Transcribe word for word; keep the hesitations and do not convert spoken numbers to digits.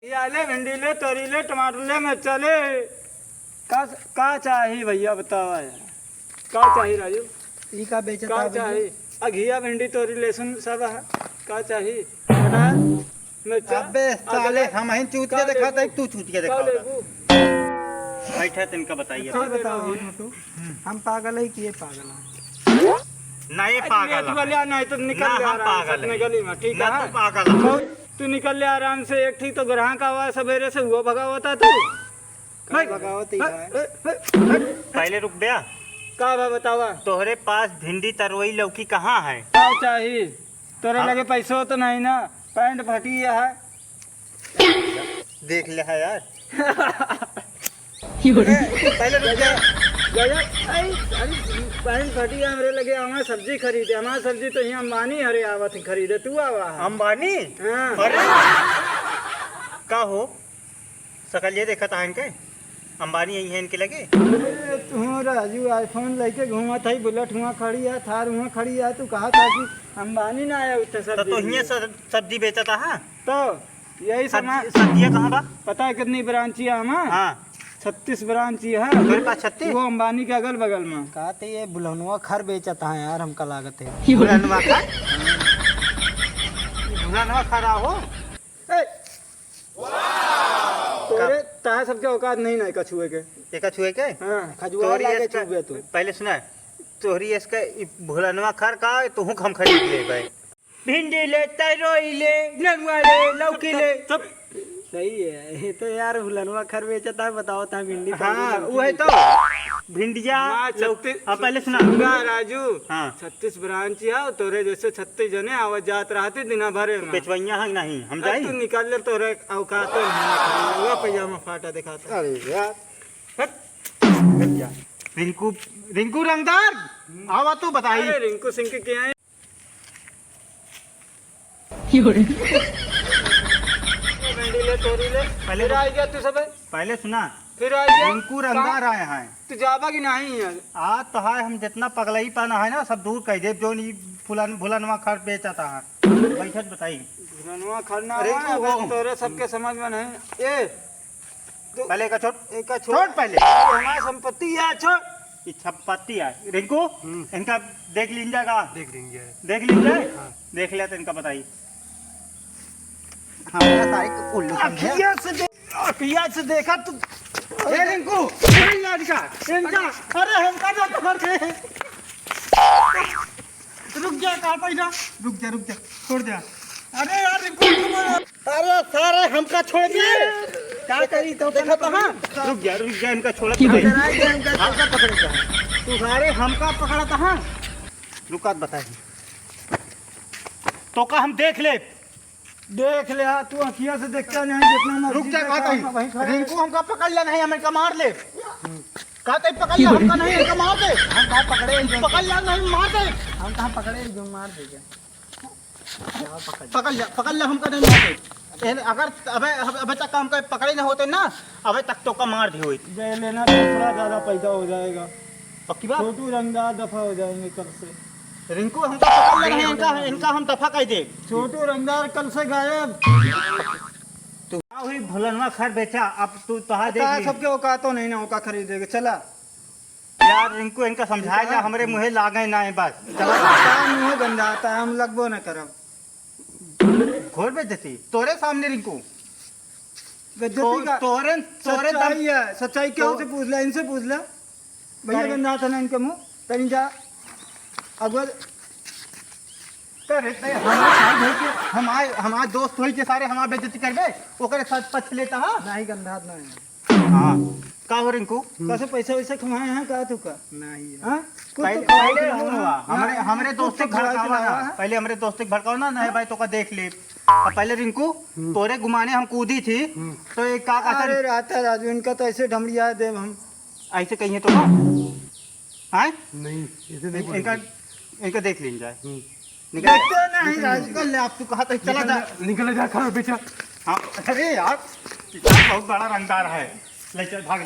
घिया ले, भिंडी ले, तोरी ले, टमाटर ले, मिर्चा ले। का, का चाही भइया, बतावा यार, का चाही राजू? ई का बेचत का है भइया? चाही? आ घिया, भिंडी, तोरी, लहसुन सब है। का चाही? मटर, मिर्चा, अबे साले, अदरक, हम ही चूत के का दिखाता है, लेबू? तू चूत के का दिखाता। लेबू? बैठा, तिनका बताइए। का बताओ, छोटू? हम पागल है कि ये पागल है? ना, ये अरे, पागल है। ले, नहीं तो निकल ना, ले हम आराम से पागल अपने है। गली में, ठीक ना, है? तू पागल है। तू निकल ले आराम से, एक ठीक तो ग्राहक आवा सवेरे से, वो भगावता तू। का भाई, भगावत ही भाई, है? भाई, भाई, भाई। पहले रुक बे। का बा बतावा? तोहरे पास भिंडी, तरोई, लौकी कहाँ है? का चाही? तोरे हाँ? लगे पैसो तो नहीं ना, पैंट फटी है। देख ले है यार। पहले रुक जा। गया, आई, अरे, पैंट फटी है हमरे लगे, हमार सब्जी खरीदे, हमार सब्जी तो यहाँ अंबानी हरे आवत है खरीदे, तू आवा है। अंबानी? हाँ। अरे, का हो? सकल ये देखत आइन के? अंबानी यही है इनके लगे? अरे, तू राजू iPhone लेके घूमत है, Bullet हुआ खड़ी है, Thar हुआ खड़ी है, तू कहा था कि अंबानी ना आया उत्ते तो, तो सब्जी हियाँ में। सब-, सब्जी बेचत आहा? तो यही समा- सब्जी, सब्जियाँ कहाँ बा? पता है कितनी branch है हमार? हाँ। छत्तीस branch है। तोरे पास छत्तीस? वो अंबानी के अगल बगल में। का ते ये भुलनवा खर बेचत है यार, हमका लागत है। भुलनवा खर? भुलनवा खर आहो? ए! तोरे, तोरे सबके औकात नहीं ना एका छुए के। एका छुए के? हाँ। खजुआ तोरी लागे इसका, छुबे तू। पहले सुना, तोहरी इसका ई भुलनवा खर का, तुहूँ हम खरीद लेबै। भिंडी ले, तरोई ले, ननुआ ले, लौकी ले। चुप। सही है, ये तो यार भुलनवा खर बेचत है, बताओ ता भिंडी हाँ, तरोई, वही लौकी। तो। भिंडिया, हाँ, लौकी। छत्तीस, हाँ, पहले सुना। सुना राजू। हाँ। छत्तीस branch है, तोरे जैसे छत्तीस जने आवत जात रहते दिना भरे में। बेचवैया है नहीं, हम अब जाई? तू निकल ले, तोरे औकात नहीं है, वो पजामा फाटा दिखाता। अरे यार। हट। रिंकू, रिंकू रंगदार, आवा तू बताई। अरे रिंकू सिंह के क्या है? भिंडी ले, तोरी ले। पहले फिर तो आ गया तू सब। पहले सुना। फिर आ गया। रिंकू रंगदार कहाँ? आए हैं। तू जाबा कि नहीं यार? आ तो है, हम जितना पगलई पाना है ना, सब दूर कर दे, जो नी फुलन, भुलनवा खर बेचत है। बैठत बताई। भुलनवा खर ना रिंकू हुआ, हो। तोरे सबके समझ में नहीं। ए, तो पहले एका छोड़। एका छोड़। छोड़ पहले। ये हमार संपत्ति है, छोड़। ये संपत्ति है। रिंकू, हम्म। इनका देख लीन जाएगा। देख लीन जाए। देख लीन जाए? हाँ। देख लिया तो इनका बताई। हाँ, सारे को उल्लू समझे। अखिया से दे-, अखिया से देखा तू। ए रिंकू, ए लड़का, इनका, अरे हमका ना पकड़ के। रुक जा, कहाँ पैदा? रुक जा, रुक जा, छोड़ दे। अरे यार, रिंकू, रुक जा। अरे सारे, हमका छोड़ दिए। का करी तो देखा तो हाँ? रुक जा, रुक जा, इनका छोड़ा तो नहीं। डराई दे, हमका कैसे पकड़ेगा? तू सारे हमका पकड़ा था हाँ? रुका तो बताई। तो का हम देख ले। देख ले, हाँ, तू अखिया से देखता नहीं, जितना मर्जी रुक जा, देखा, कहा कहीं? हम वहीं खड़े हैं। रिंकू हमका पकड़ ले नहीं, हम इनका मार ले। कहा तई पकड़ ले, हमका नहीं, इनका मार दे। हम कहाँ पकड़े हैं, जो पकड़ ले नहीं, मार दे। हम कहाँ पकड़े हैं, जो मार दे क्या? पकड़ ले, पकड़ ले, हमका नहीं मार दे। एहन अगर अबे, अबे, अबे तक हमका पकड़े न होते ना, अबे तक तोका मार दे होई। जे लेना दूसरा ज्यादा पैदा हो जाएगा। पक्की बात? छोटू रंगदार दफा हो जाएंगे कल से। रिंकू, हमका पकड़ ले रहे हैं, इनका, इनका हम दफा कर दे। छोटू रंगदार कल से गायब। तू का हुई भुलनवा खर बेचा, अब तू तोहा देख का ली। सबके औकातो नहीं ना, औका खरीदे के, चला। यार रिंकू, इनका समझाए जा, हमरे मुँहे लागे ना है बस। चला। का मुँह गंदा आता है, हम लगबो न करब। घोर बेइज्जती, तोरे सामने रिंकू। बेइज्जती तो-, का तोरे, तोरे सच्चाई तब है, सच्चाई क्या तो उसे पूछ ले, इनसे पूछ ले। भैया अरे। गंदा था ना इनके मुँह, तनी जा। अगुआ करे, ते हमारे साथ होई के, हमारे, हमारे दोस्त होई के सारे हमारे बेइज्जती करबे, ओकरे साथ पछ लेता है। नहीं, गंधात नहीं है। हाँ, का हो रिंकू? कैसे पैसा वैसा कमाए हैं का तू का? नहीं है। हाँ? कुछ पहले, तो खाओ पहले खिलाओ ना। हुआ, हमरे, हाँ, हमरे कुछ दोस्त तो के खिलाओ भड़कावा ना। खिलाओ, हाँ? पहले हमरे दोस्त के भड़कावा ना, नहीं भाई, तो का देख ले। अब पहले रिंकू, हम्म। तोरे गुमाने हम कूदी थी, हम्म। तो एक का, का अरे रात है राजू, इनका तो ऐसे ढमड़िया देब हम। ऐसे कहिए तो का? हाँ? नहीं, ऐसे नहीं इनका, बोलेंगे। इनका देख लीन जाए। हम्म। निकल। देखते नहीं, राजू। निकल ले, आप तू कहाँ तक चला निकल जा। जा, निकल जा, खा बेटा। हाँ, अरे यार, किसान बहुत बड़ा रंगदार है। ले चल, भाग